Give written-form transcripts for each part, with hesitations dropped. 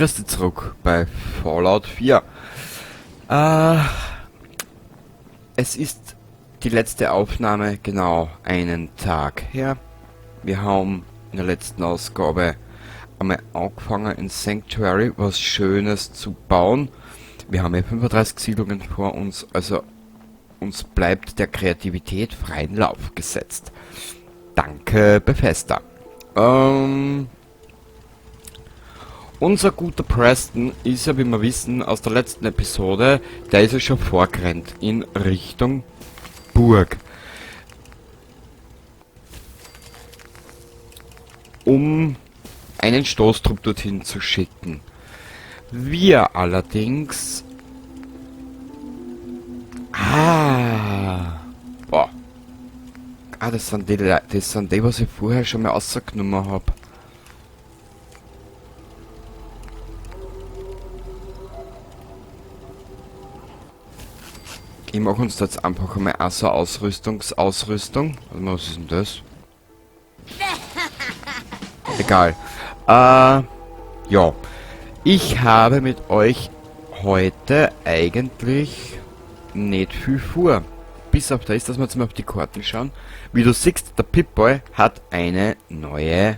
Grüß dich zurück bei Fallout 4. Es ist die letzte Aufnahme genau einen Tag her. Wir haben in der letzten Ausgabe einmal angefangen, in Sanctuary was Schönes zu bauen. Wir haben hier 35 Siedlungen vor uns, also uns bleibt der Kreativität freien Lauf gesetzt. Danke, Bethesda. Unser guter Preston ist ja, wie wir wissen, aus der letzten Episode, der ist ja schon vorgerannt in Richtung Burg. Um einen Stoßtrupp dorthin zu schicken. Wir allerdings... Ah! Boah. Ah, das sind die, was ich vorher schon mal rausgenommen hab. Ich mach uns da jetzt einfach einmal auch so Ausrüstung. Warte mal, was ist denn das? Egal. Ja. Ich habe mit euch heute eigentlich nicht viel vor. Bis auf das, dass wir jetzt mal auf die Karten schauen. Wie du siehst, der Pip-Boy hat eine neue...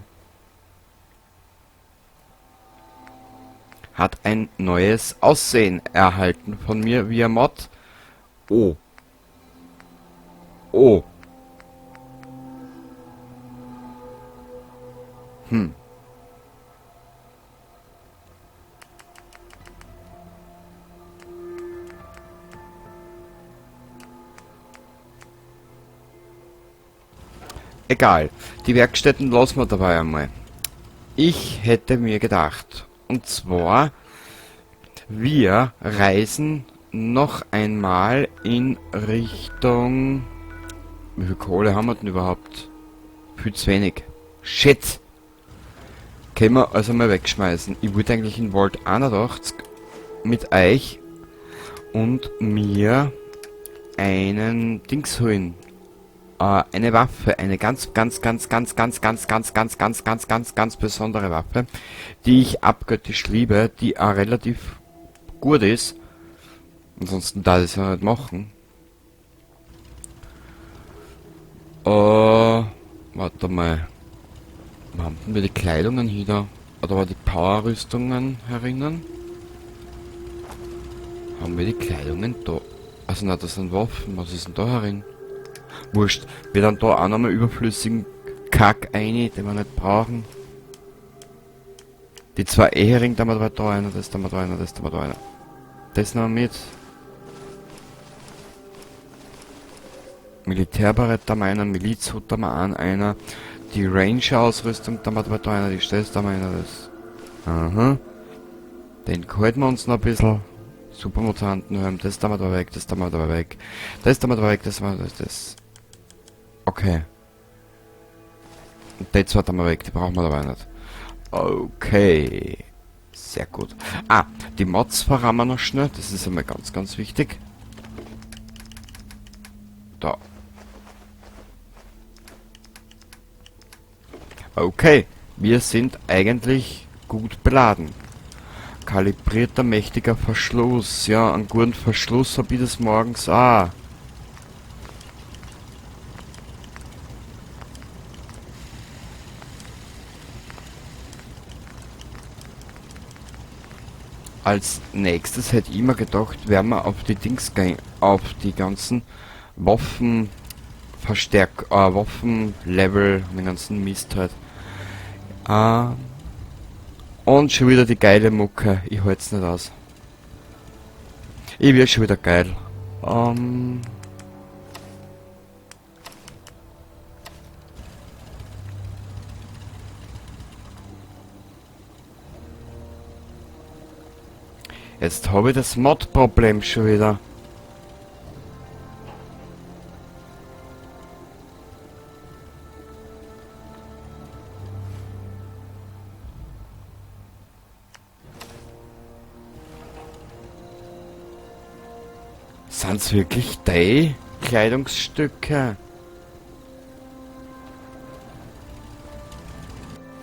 hat ein neues Aussehen erhalten von mir via Mod. Oh. Oh. Hm. Egal. Die Werkstätten lassen wir dabei einmal. Ich hätte mir gedacht, und zwar, wir reisen noch einmal in Richtung... Wie viel Kohle haben wir denn überhaupt? Viel zu wenig. Shit! Können wir also mal wegschmeißen. Ich wollte eigentlich in Vault 81 mit euch und mir einen Dings holen. Eine Waffe, eine ganz, ganz, ganz, ganz, ganz, ganz, ganz, ganz, ganz, ganz, ganz, ganz besondere Waffe, die ich abgöttisch liebe, die auch relativ gut ist. Ansonsten darf ich es ja nicht machen. Warte mal. Wo haben denn wir die Kleidungen hier da? Oder war die Power-Rüstungen herinnen? Haben wir die Kleidungen da? Also nein, das sind Waffen. Was ist denn da herin? Wurscht. Wir dann da auch nochmal überflüssigen Kack ein, den wir nicht brauchen. Die zwei Ehering, da haben wir da einer, das da haben wir da einer, das da haben wir da einer. Das nehmen wir mit. Militärbarett da haben wir einer, Milizhut da haben wir auch einer. Die Ranger-Ausrüstung, da haben wir da einer, die Stelz, da haben wir einer, das. Aha. Den halten wir uns noch ein bisschen. Supermutantenhelm, das da haben wir da weg, das da haben wir da weg. Das da haben wir da weg, das haben wir da, das. Okay. Und die zwei da haben wir weg, die brauchen wir dabei nicht. Okay. Sehr gut. Ah, die Mods verraten wir noch schnell. Das ist einmal ganz, ganz wichtig. Da. Okay. Wir sind eigentlich gut beladen. Kalibrierter, mächtiger Verschluss. Ja, einen guten Verschluss hab ich das morgens auch. Als nächstes hätte ich immer gedacht, werden wir auf die Dings gehen, auf die ganzen Waffenlevel und den ganzen Mist halt. Und schon wieder die geile Mucke. Ich halt's nicht aus. Ich werd schon wieder geil. Jetzt hab ich das Mod-Problem schon wieder. Sind's wirklich die Kleidungsstücke?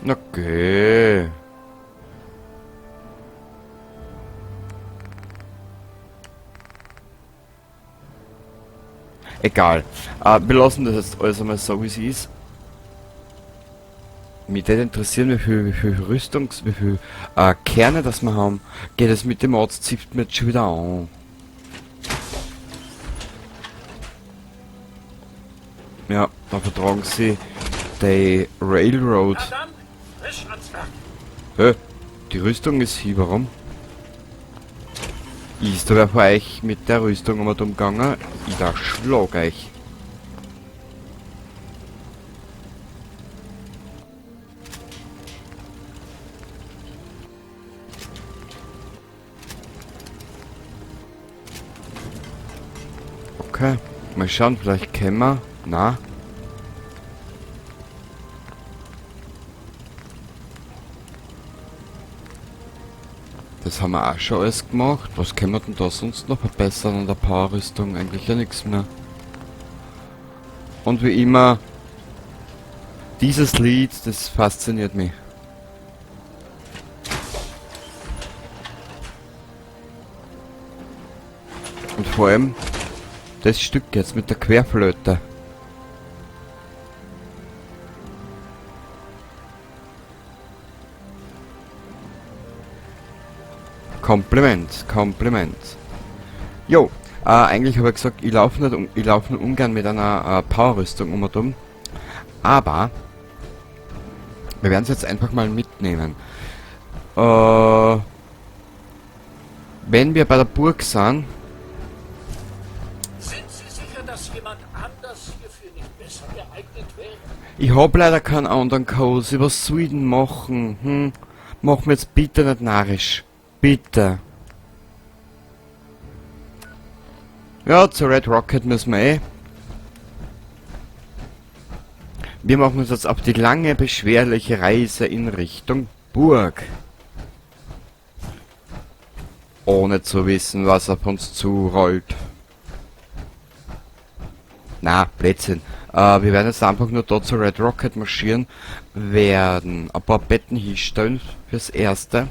Na geh. Egal. Wir lassen das jetzt alles einmal so, wie es ist. Mich würde interessieren, wie viel Rüstungs-, wie viel Kerne das wir haben. Geht es mit dem Arzt, zieht mir jetzt schon wieder an. Ja, da vertragen sie die Railroad. Na dann, frisch ans Werk. Hä? Die Rüstung ist hier, warum? Ist da wer von euch mit der Rüstung um und umgegangen? Ich da schlag euch. Okay, mal schauen, vielleicht können wir... Na? Das haben wir auch schon alles gemacht. Was können wir denn da sonst noch verbessern an der Powerrüstung? Eigentlich ja nichts mehr. Und wie immer, dieses Lied, das fasziniert mich. Und vor allem das Stück jetzt mit der Querflöte. Kompliment, Kompliment. Jo, eigentlich habe ich gesagt, ich laufe nicht ich laufe nur ungern mit einer Powerrüstung um und um. Aber wir werden es jetzt einfach mal mitnehmen. Wenn wir bei der Burg sind... Sind Sie sicher, dass jemand anders hierfür nicht besser geeignet wäre? Ich hab leider keinen anderen Cozy. Was soll ich denn machen? Mach mir jetzt bitte nicht narrisch. Bitte. Ja, zur Red Rocket müssen wir eh. Wir machen uns jetzt auf die lange, beschwerliche Reise in Richtung Burg. Ohne zu wissen, was auf uns zurollt. Na, Blödsinn. Wir werden jetzt einfach nur dort zur Red Rocket marschieren, werden ein paar Betten hinstellen fürs Erste.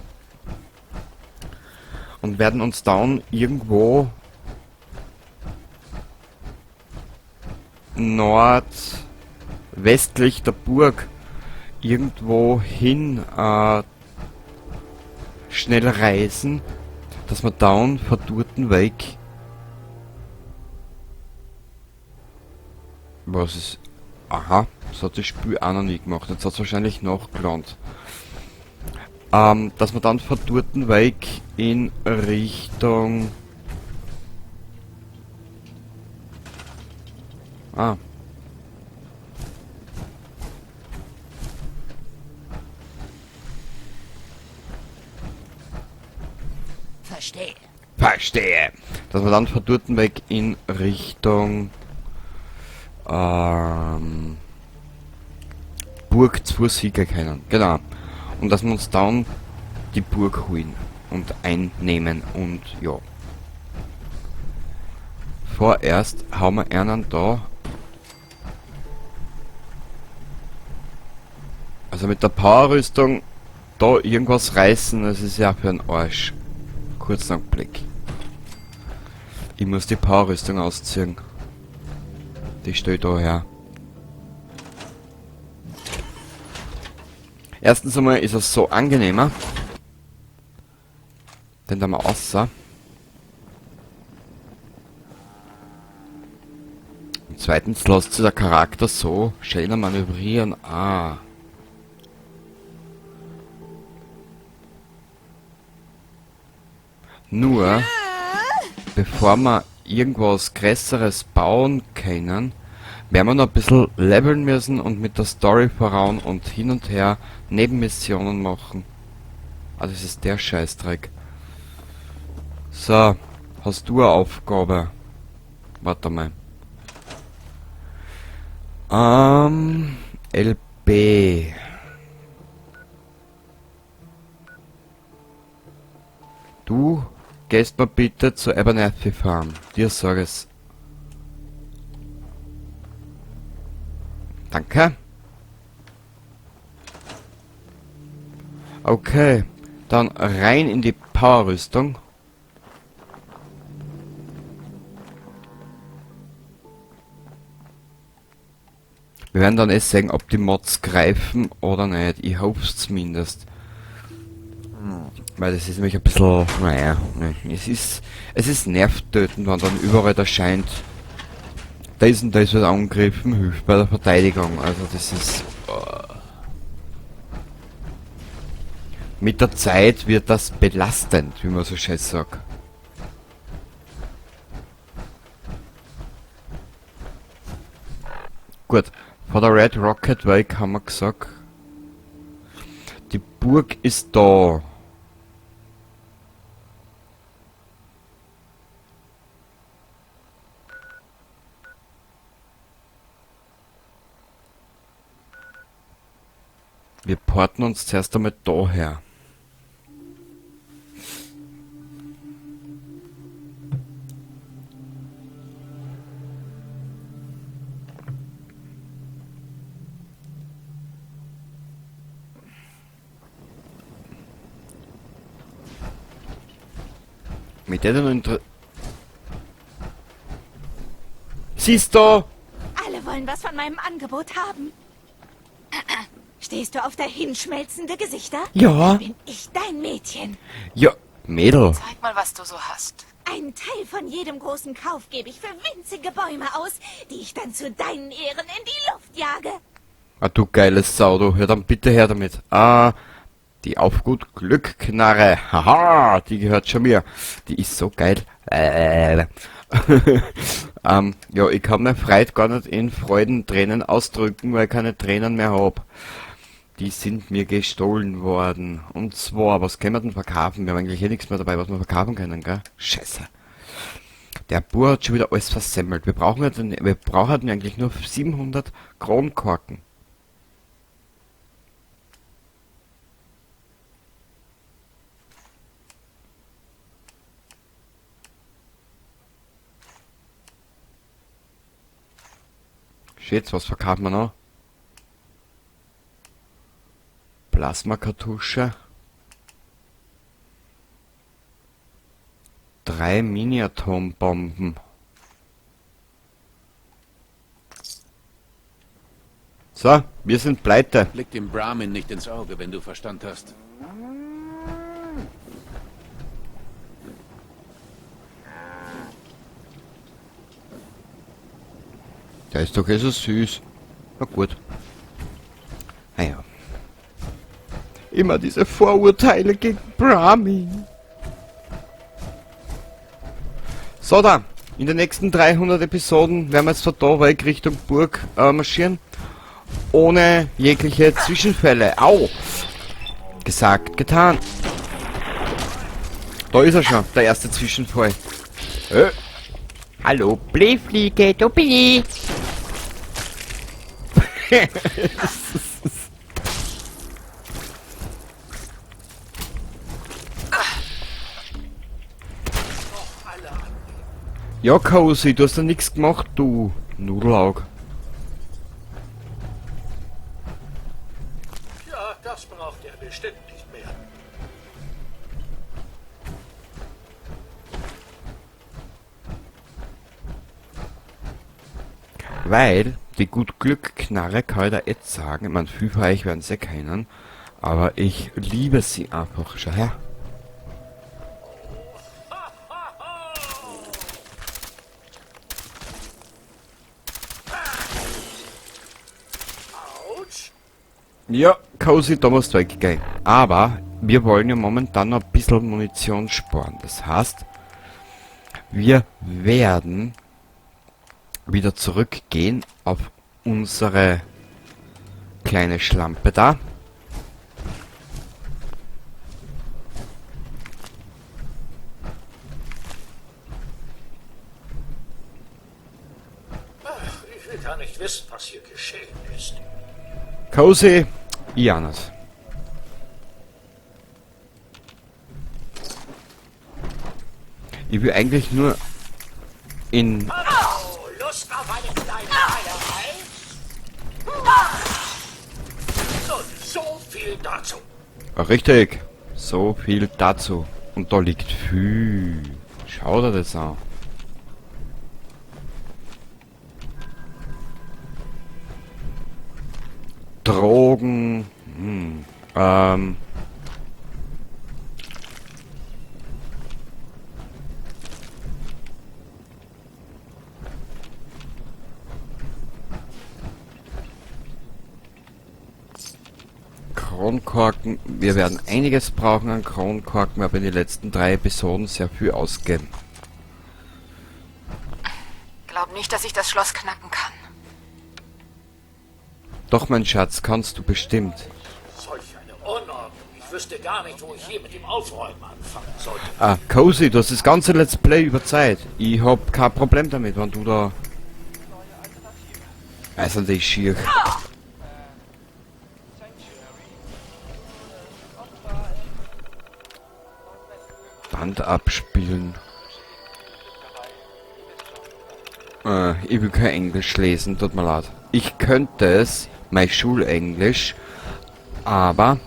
Und werden uns dann irgendwo nordwestlich der Burg irgendwo hin schnell reisen, dass wir down verdurrten Weg. Was ist... Aha, das hat das Spiel auch noch nie gemacht. Jetzt hat's wahrscheinlich nachgelandet. Dass wir dann verdurrten Weg in Richtung... Ah. Verstehe. Verstehe. Dass wir dann verdurrten Weg in Richtung... Burg zu Sieger können. Genau. Und dass wir uns dann die Burg holen und einnehmen und ja. Vorerst hauen wir einen da. Also mit der Powerrüstung da irgendwas reißen, das ist ja für einen Arsch. Kurzen Augenblick. Ich muss die Powerrüstung ausziehen. Die steht da her. Erstens einmal ist es so angenehmer. Denn da mal außer. Und zweitens lässt sich der Charakter so schöner manövrieren. Ah. Nur, bevor wir irgendwas Größeres bauen können, werden wir noch ein bisschen leveln müssen und mit der Story voran und hin und her Nebenmissionen machen. Also es ist der Scheißdreck. So, hast du eine Aufgabe? Warte mal. LB. Du gehst mal bitte zur Abernathy Farm. Dir sag es. Danke. Okay, dann rein in die Powerrüstung. Wir werden dann eh sehen, ob die Mods greifen oder nicht. Ich hoffe es zumindest. Weil das ist nämlich ein bisschen, naja, ne, es ist nervtötend, wenn dann überall da scheint, da ist und da ist was angegriffen, hilft bei der Verteidigung. Also das ist... Mit der Zeit wird das belastend, wie man so schön sagt. Gut, von der Red Rocket Wake haben wir gesagt, die Burg ist da. Wir porten uns zuerst einmal daher. Mit der dann Siehst du? Alle wollen was von meinem Angebot haben. Stehst du auf dahinschmelzende Gesichter? Ja. Bin ich dein Mädchen? Ja, Mädel. Zeig mal, was du so hast. Einen Teil von jedem großen Kauf gebe ich für winzige Bäume aus, die ich dann zu deinen Ehren in die Luft jage. Ah, du geiles Sau, du. Hör dann bitte her damit. Ah, die Auf-Gut-Glück-Knarre. Haha, die gehört schon mir. Die ist so geil. Ja, ich kann mir Freude gar nicht in Freudentränen ausdrücken, weil ich keine Tränen mehr hab. Die sind mir gestohlen worden. Und zwar, was können wir denn verkaufen? Wir haben eigentlich eh nichts mehr dabei, was wir verkaufen können, gell? Scheiße. Der Bur hat schon wieder alles versemmelt. Wir brauchen ja den, wir brauchen eigentlich nur 700 Kronkorken. Shit, was verkaufen wir noch? Plasmakartusche. 3 Mini-Atombomben. So, wir sind pleite. Blick dem Brahmin nicht ins Auge, wenn du Verstand hast. Der ist doch eh so süß. Na gut. Naja. Immer diese Vorurteile gegen Brahmin. So da. In den nächsten 300 Episoden werden wir jetzt von da weg Richtung Burg marschieren. Ohne jegliche Zwischenfälle. Au! Gesagt, getan. Da ist er schon, der erste Zwischenfall. Hallo, Blähfliege, da bin ich. Ja, Cozy, du hast ja nix gemacht, du Nudelaug. Ja, das braucht er bestimmt nicht mehr. Weil die Gut-Glück-Knarre kann ich da jetzt sagen, ich meine, viele von euch werden sie kennen, aber ich liebe sie einfach. Schau her. Ja, Cozy, da musst du weggehen. Aber wir wollen ja momentan noch ein bisschen Munition sparen. Das heißt, wir werden wieder zurückgehen auf unsere kleine Schlampe da. Ach, ich will gar nicht wissen, was hier geschehen ist. Cozy, Janis. Ich will eigentlich nur in... Hallo, Lust auf eine kleine Meierei? Nun, so viel dazu. Richtig, so viel dazu. Und da liegt viel. Schau dir das an. Drogen. Kronkorken. Wir werden einiges brauchen an Kronkorken. Wir haben in den letzten 3 Episoden sehr viel ausgegeben. Glaub nicht, dass ich das Schloss knacken kann. Doch, mein Schatz, kannst du bestimmt. Solch eine Unordnung. Ich wüsste gar nicht, wo ich hier mit dem Aufräumen anfangen sollte. Ah, Cozy, du hast das ganze Let's Play über Zeit. Ich hab kein Problem damit, wenn du da... Also, die schier. Band abspielen. Ich will kein Englisch lesen, tut mir leid. Ich könnte es, mein Schulenglisch, aber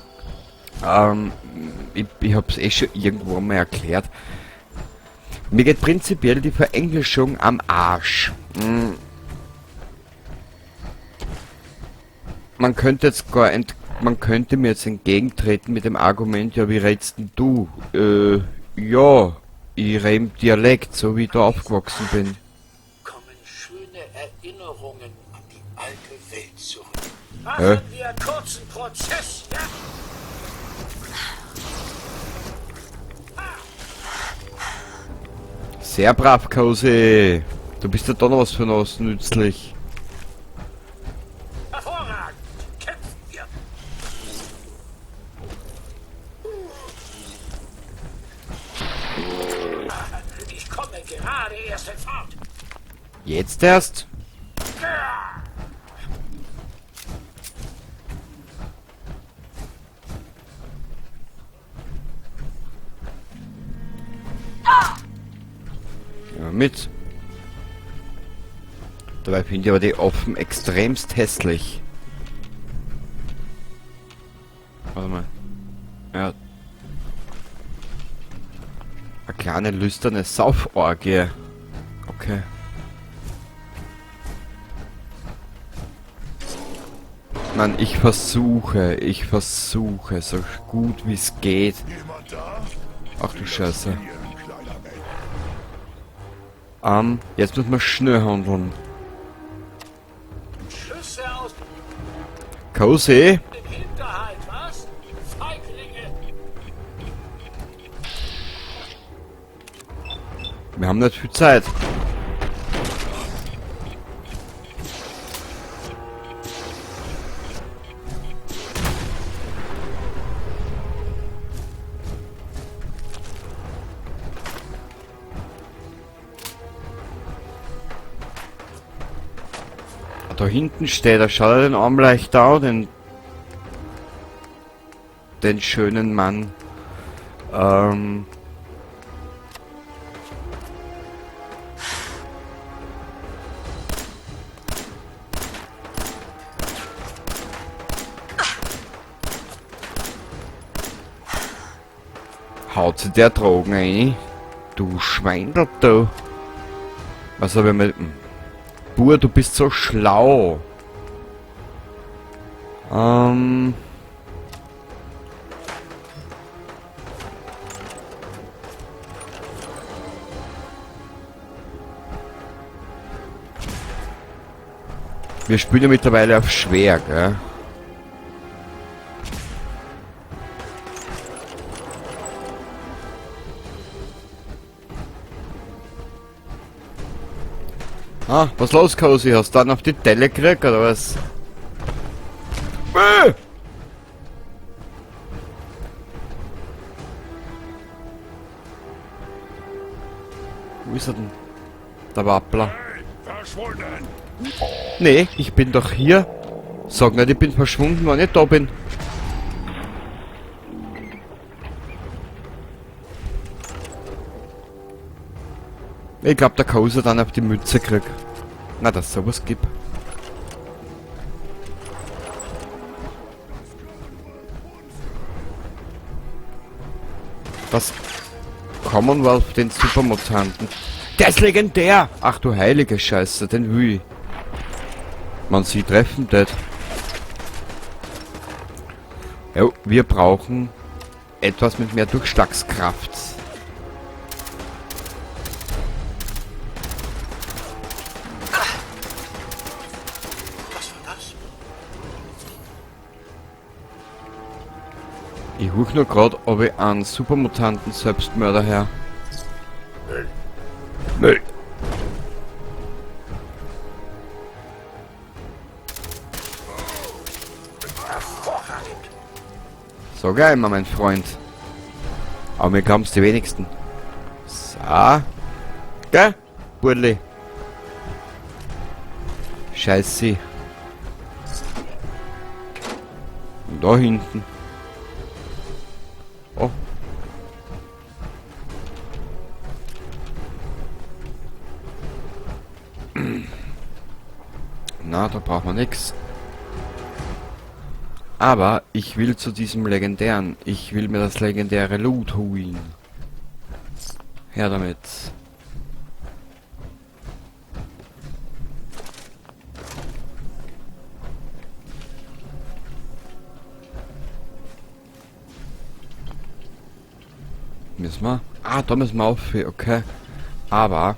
ich hab's eh schon irgendwo mal erklärt. Mir geht prinzipiell die Verenglischung am Arsch. Man könnte jetzt gar ent-, man könnte mir jetzt entgegentreten mit dem Argument, ja, wie redst denn du? Ja, ich rede im Dialekt, so wie ich da aufgewachsen bin. Kommen schöne Erinnerungen an die alte Welt zurück. Hä? Machen wir kurzen Prozess, ja? Sehr brav, Cozy. Du bist ja doch noch was für uns nützlich. Hervorragend. Kämpfen wir. Ich komme gerade erst in Fahrt. Jetzt erst? Ja, mit. Dabei finde ich aber die Offen extremst hässlich. Warte mal. Ja. Eine kleine lüsterne Sauforgie. Okay. Mann, ich versuche so gut wie's geht. Ach du Scheiße. Jetzt müssen wir schnell handeln. Schüsse aus Cozy? dem Hinterhalt, was? Feiglinge! Wir haben nicht viel Zeit. Da hinten steht er, schau dir den Arm leicht an, den schönen Mann. Haut sich der Drogen rein? Du Schweindel, du. Was hab ich mit... Bur, du bist so schlau. Wir spielen ja mittlerweile auf schwer, gell? Ah, was los, Cozy? Hast du dann auf die Delle gekriegt, oder was? Wo ist er denn? Der Wappler. Nee, ich bin doch hier. Sag nicht, ich bin verschwunden, wenn ich da bin. Ich glaub, der Cozy dann auf die Mütze kriegt. Na, dass es sowas gibt. Das Commonwealth, den Supermutanten. Der ist legendär! Ach du heilige Scheiße, den will ich. Man sie treffen, det. Jo, wir brauchen etwas mit mehr Durchschlagskraft. Was war das? Ich huch nur grad, ob ich einen Supermutanten Selbstmörder her. Müll. Müll. Hervorragend. Sag ja immer, mein Freund. Aber mir glauben's die wenigsten. So. Gell? Burli. Scheiße. Und da hinten. Oh. Na, da braucht man nix. Aber ich will zu diesem legendären. Ich will mir das legendäre Loot holen. Her damit. Müssen wir? Ah, da müssen wir auf, okay. Aber...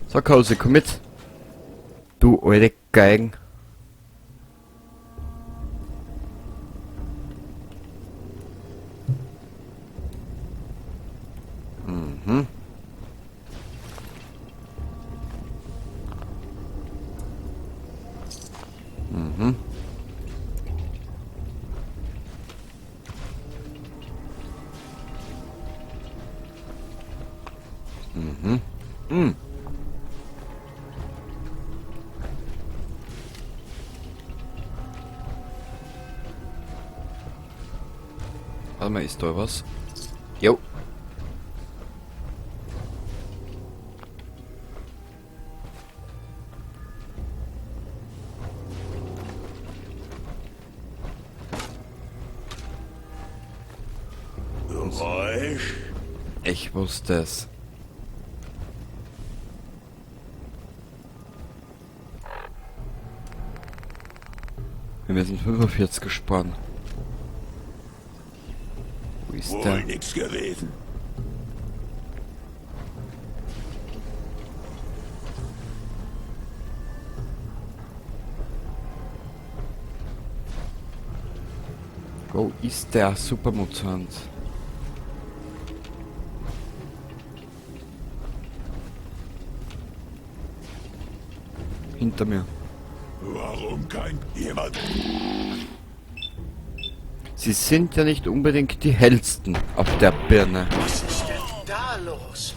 So, Kose, komm mit. Du alte Geigen. Mhm. Mhm. Mhm. Mhm. Warte mal, ist da was? Jo. Geräusch. Ich wusste es. Wir müssen 45 sparen. Wo ist Wohl der? nix gewesen. Wo ist der Supermutant? Hinter mir. Warum kein jemand? Sie sind ja nicht unbedingt die hellsten auf der Birne. Was ist denn da los?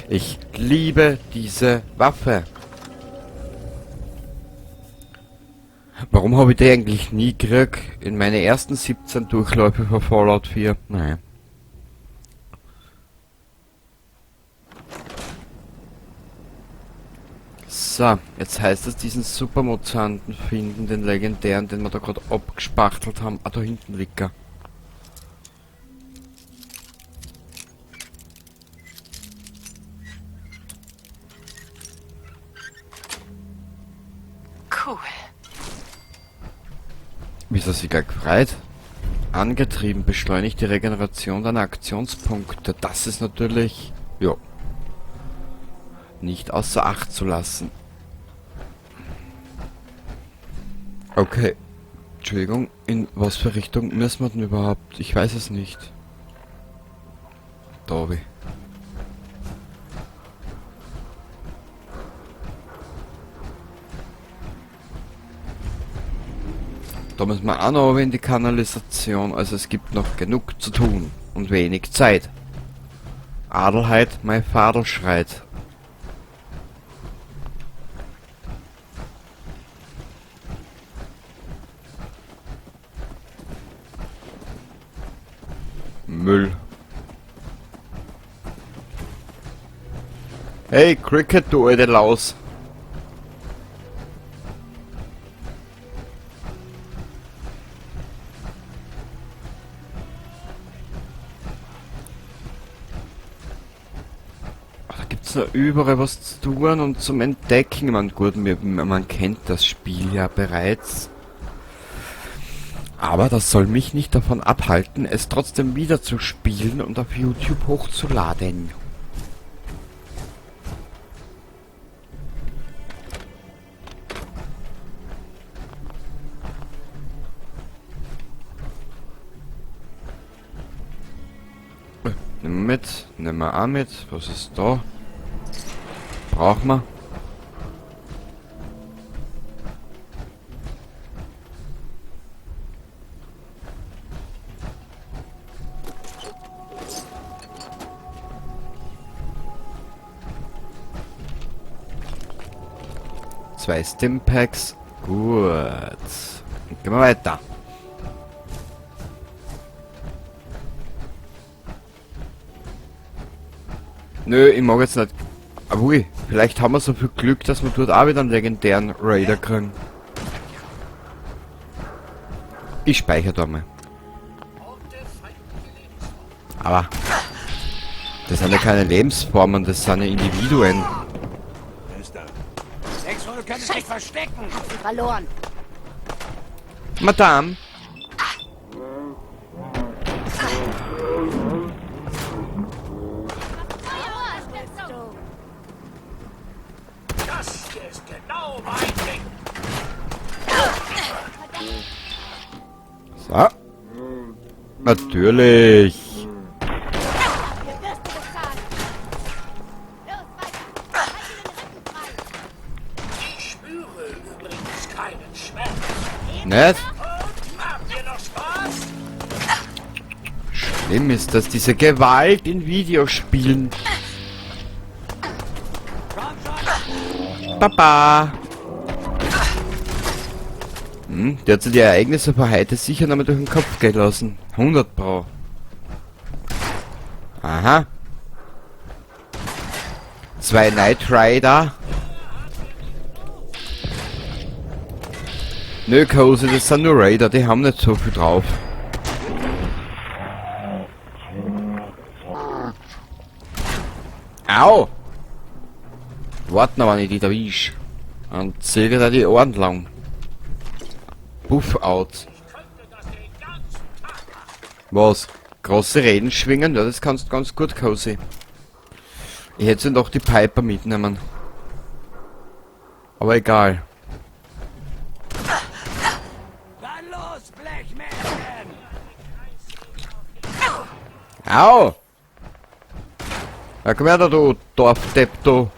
Ich liebe diese Waffe. Warum habe ich die eigentlich nie gekriegt? In meine ersten 17 Durchläufe von Fallout 4. Naja. So, jetzt heißt es diesen Supermutanten finden, den legendären, den wir da gerade abgespachtelt haben. Ah, da hinten liegt er. Cool. Wieso sich gleich gefreut? Angetrieben beschleunigt die Regeneration deiner Aktionspunkte. Das ist natürlich, ja, nicht außer Acht zu lassen. Okay. Entschuldigung, in was für Richtung müssen wir denn überhaupt? Ich weiß es nicht. Da hab ich. Da müssen wir auch noch in die Kanalisation. Also es gibt noch genug zu tun und wenig Zeit. Adelheid, mein Vater schreit. Müll. Hey, Cricket, du alte Laus. Da gibt's noch überall was zu tun und zum Entdecken. Ich meine, gut, man kennt das Spiel ja bereits. Aber das soll mich nicht davon abhalten, es trotzdem wieder zu spielen und auf YouTube hochzuladen. Nehmen wir mit, nehmen wir auch mit. Was ist da? Brauchen wir. Zwei Stimpacks. Gut. Gehen wir weiter. Nö, ich mag jetzt nicht. Ui, vielleicht haben wir so viel Glück, dass wir dort auch wieder einen legendären Raider kriegen. Ich speichere da mal. Aber das sind ja keine Lebensformen, das sind ja Individuen. Hab sie verloren. Madame. Das hier ist genau mein Ding. So. Natürlich. Ich spüre übrigens keinen Schmerz. Nicht? Und habt ihr noch Spaß? Schlimm ist das, diese Gewalt in Videospielen. Papa. Der hat sich die Ereignisse von heute sicher noch mal durch den Kopf gehen lassen. 100 Pro. Aha. 2 Night Rider. Nö, Cozy, das sind nur Raider, die haben nicht so viel drauf. Au! Warte noch, wenn ich die da erwisch. Dann zieh ich da die Ohren lang. Puff out. Was? Große Reden schwingen? Ja, das kannst du ganz gut, Cozy. Ich hätte doch die Piper mitnehmen. Aber egal. Dann los, Blechmädchen! Au! Ja, komm her da, du Dorfdepp, du.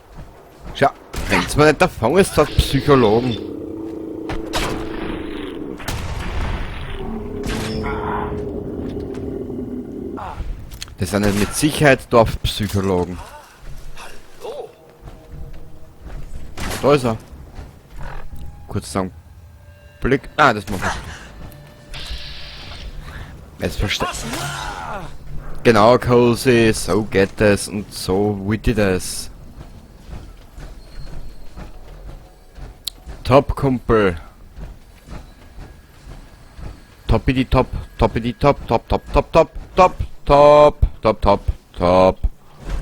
Schau, rennt's mir nicht davon, ist das Psychologen. Das sind ja mit Sicherheit Dorfpsychologen. Hallo? Da ist er. Kurz sagen. Blick. Ah, das machen wir. Jetzt verste-, Genau, Cozy, so geht es und so wird das. Top, Kumpel. Toppidi top, toppidi top, top, top, top, top, top, top, top, top, top.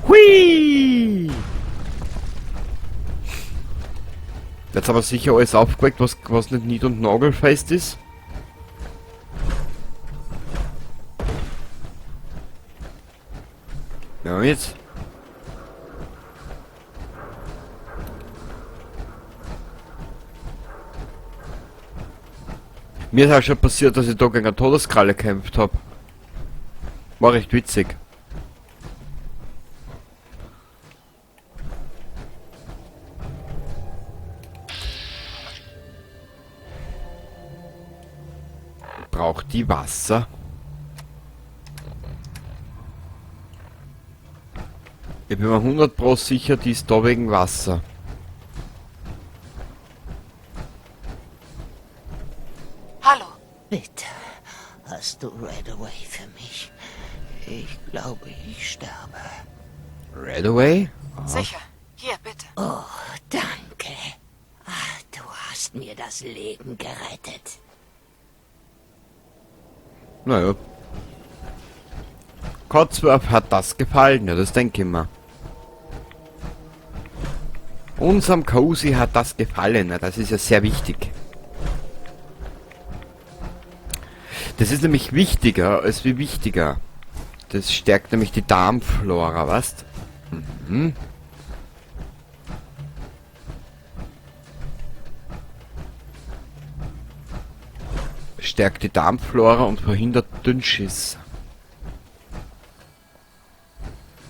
Hui! Jetzt haben wir sicher alles aufgeweckt, was nicht nied- und nagelfest ist. Ja, jetzt. Mir ist auch schon passiert, dass ich da gegen eine Todeskralle gekämpft hab. War recht witzig. Braucht die Wasser? Ich bin mir 100% sicher, die ist da wegen Wasser. Hallo. Bitte, hast du Redaway für mich? Ich glaube, ich sterbe. Redaway? Ah. Sicher. Hier, bitte. Oh, danke. Ach, du hast mir das Leben gerettet. Naja. Codsworth hat das gefallen, ja, das denke ich mir. Unserem Cozy hat das gefallen. Na, das ist ja sehr wichtig. Das ist nämlich wichtiger als wie wichtiger. Das stärkt nämlich die Darmflora, was? Mhm. Stärkt die Darmflora und verhindert Dünnschiss.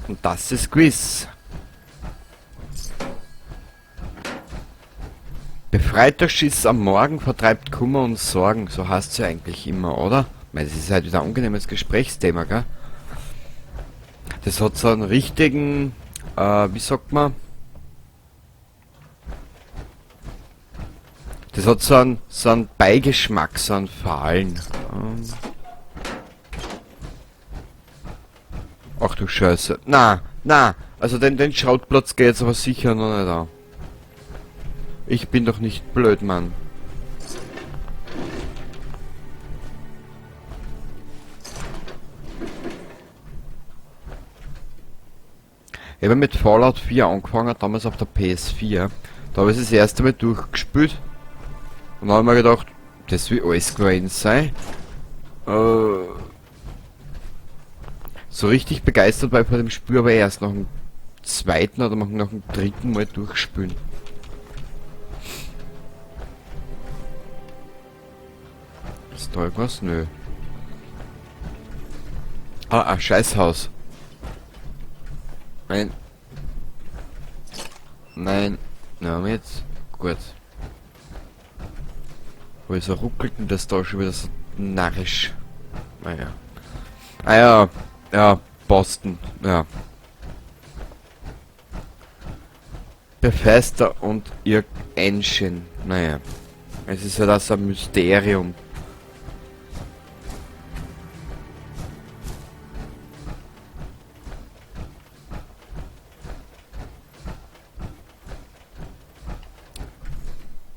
Und das ist gewiss. Befreiter Schiss am Morgen vertreibt Kummer und Sorgen. So heißt's ja eigentlich immer, oder? Ich meine, das ist halt wieder ein angenehmes Gesprächsthema, gell? Das hat so einen richtigen, wie sagt man? Das hat so einen Beigeschmack, so einen fahlen. Ach du Scheiße. Na, na, also den Schrottplatz geht jetzt aber sicher noch nicht an. Ich bin doch nicht blöd, Mann. Ich habe mit Fallout 4 angefangen, damals auf der PS4. Da habe ich es das erste Mal durchgespielt. Und dann habe ich mir gedacht, das will alles gewesen sein. So richtig begeistert war ich vor dem Spiel, aber erst nach dem zweiten oder nach dem dritten Mal durchspielen. Ist da irgendwas? Nö. Ah, ein Scheißhaus. Nein. Nein. Na, haben wir jetzt. Gut. Wieso ruckelt denn das da schon wieder so narrisch? Naja. Ah ja. Ja, Boston. Ja. Bethesda und ihr Engine. Naja. Es ist ja das ein Mysterium.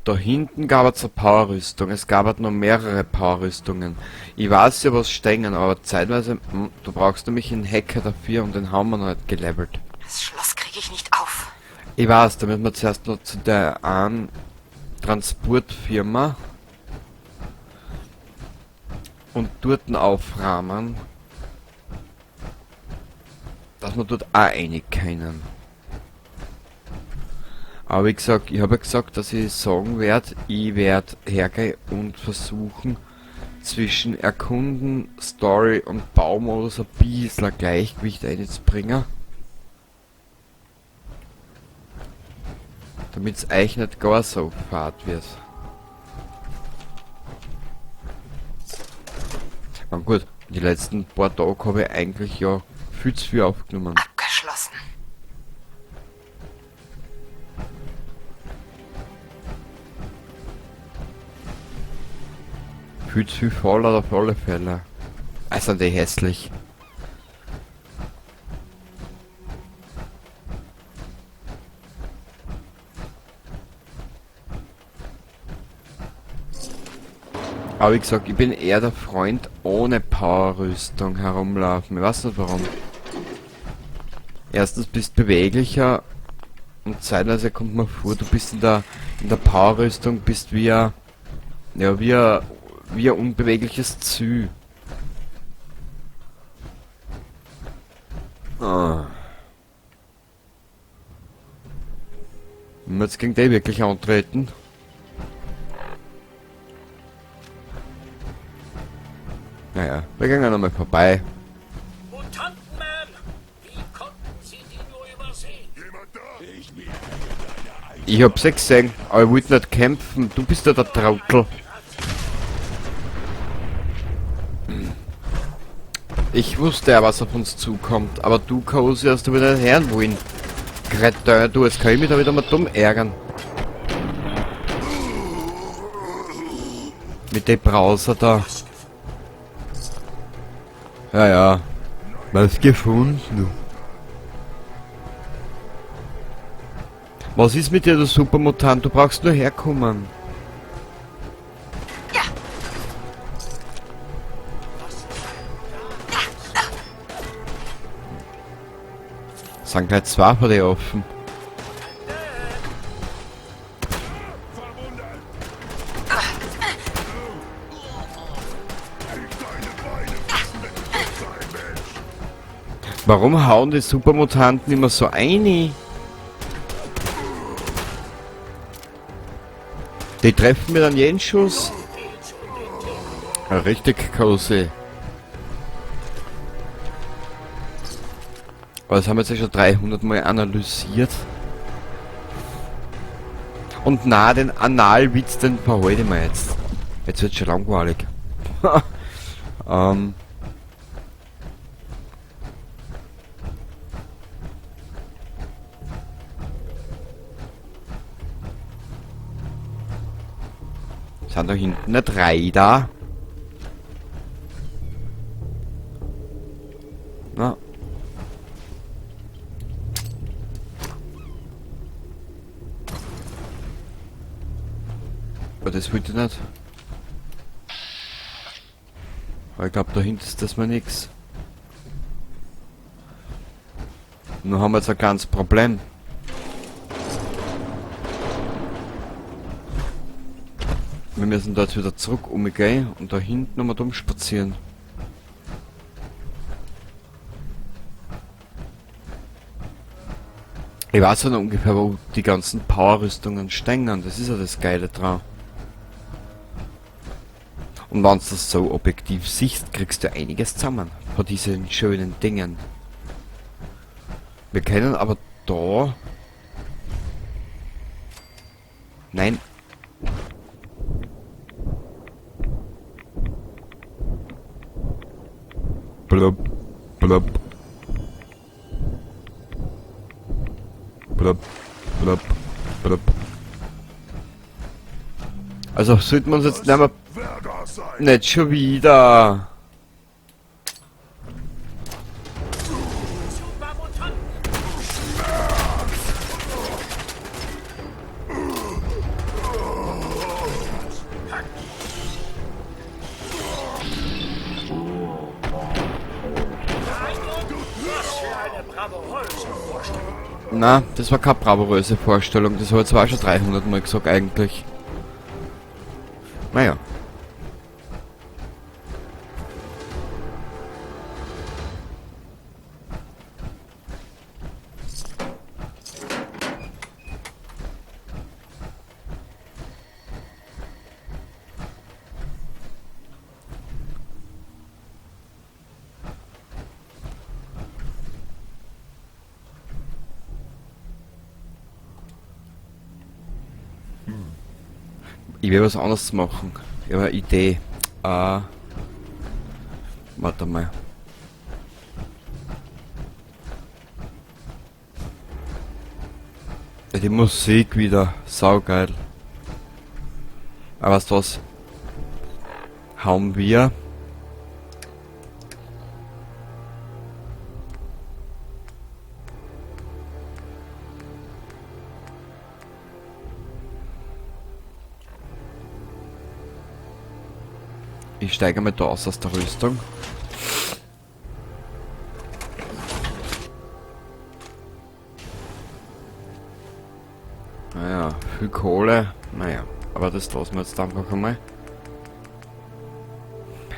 Da hinten gab es eine Powerrüstung. Es gab halt noch mehrere Powerrüstungen. Ich weiß ja, was stehen, aber zeitweise, du brauchst nämlich einen Hacker dafür und den haben wir noch nicht gelevelt. Das Schloss kriege ich nicht auf. Ich weiß, da müssen wir zuerst noch zu der einen Transportfirma und dort aufrahmen, dass wir dort auch rein können. Aber wie gesagt, ich habe ja gesagt, dass ich sagen werd, ich werd hergehen und versuchen, zwischen Erkunden, Story und Baumodus ein bisschen ein Gleichgewicht einzubringen. Damit's euch nicht gar so fad wird. Na gut, die letzten paar Tage habe ich eigentlich ja viel zu viel aufgenommen. Abgeschlossen. Viel zu viel Fallout auf alle Fälle. Also die hässlich. Aber wie gesagt, ich bin eher der Freund ohne Powerrüstung herumlaufen. Ich weiß nicht warum. Erstens bist du beweglicher und zeitweise kommt mir vor, du bist in der Powerrüstung, bist wie ein, ja, wie ein, wie ein unbewegliches Ziel. Ah. Wenn wir jetzt gegen den wirklich antreten. Naja, wir gehen ja nochmal vorbei. Mutantenman! Wie konnten Sie die nur übersehen? Ich hab's ja gesehen, aber ich wollte nicht kämpfen. Du bist ja der Trottel. Ich wusste ja, was auf uns zukommt, aber du, Cozy, hast du wieder nicht hören wollen. Kretin, du, jetzt kann ich mich da wieder mal dumm ärgern. Mit dem Browser da. Ja, ja. Was gefunden? Was ist mit dir, du Supermutant? Du brauchst nur herkommen. Ja. Sind gleich zwei vor dir offen. Warum hauen die Supermutanten immer so ein? Die treffen mir dann jeden Schuss. Ja, richtig, Cozy. Aber das haben wir jetzt ja schon 300 Mal analysiert. Und na, den Analwitz, den verhalte ich mir jetzt. Jetzt wird's schon langweilig. Sind da hinten nicht drei da? Na. Aber das wollte ich nicht. Aber ich glaub, da hinten ist das mal nix. Nun haben wir jetzt ein kleines Problem. Wir müssen da jetzt wieder zurück umgehen und da hinten nochmal dumm spazieren. Ich weiß ja noch ungefähr, wo die ganzen Power-Rüstungen stehen. Das ist ja das Geile dran. Und wenn du das so objektiv siehst, kriegst du einiges zusammen von diesen schönen Dingen. Wir können aber da... Nein. Blub, blub. Blub, blub, blub. Also sollten wir uns jetzt nicht mehr... Nicht schon wieder. Na, das war keine bravouröse Vorstellung. Das habe ich zwar schon 300 Mal gesagt eigentlich. Naja. Ich will was anderes machen. Ich habe eine Idee. Warte mal. Ja, die Musik wieder. Saugeil. Aber weißt du was? Haben wir. Ich steige mal da aus der Rüstung. Naja, viel Kohle. Naja, aber das lassen wir jetzt einfach einmal.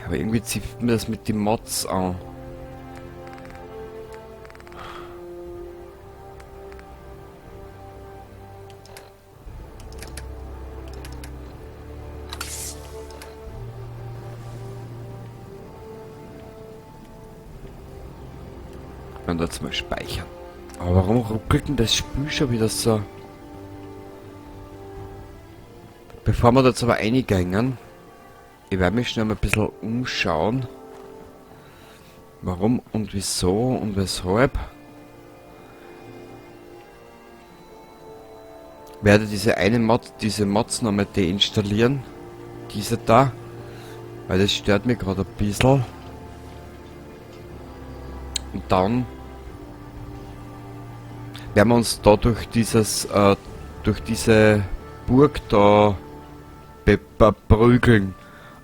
Aber irgendwie zieht mir das mit den Mods an. Und jetzt mal speichern. Aber warum ruckelt denn das Spiel schon wieder so? Bevor wir da jetzt aber reingehen, ich werde mich schnell mal ein bisschen umschauen. Warum und wieso und weshalb. Werde diese eine Mod, diese Mods nochmal deinstallieren. Diese da. Weil das stört mich gerade ein bisschen. Und dann werden wir uns da durch dieses, durch diese Burg da prügeln.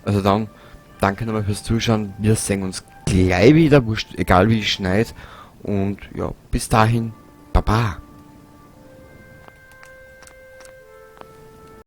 Also dann, danke nochmal fürs Zuschauen. Wir sehen uns gleich wieder, wurscht, egal wie es schneit. Und ja, bis dahin, baba.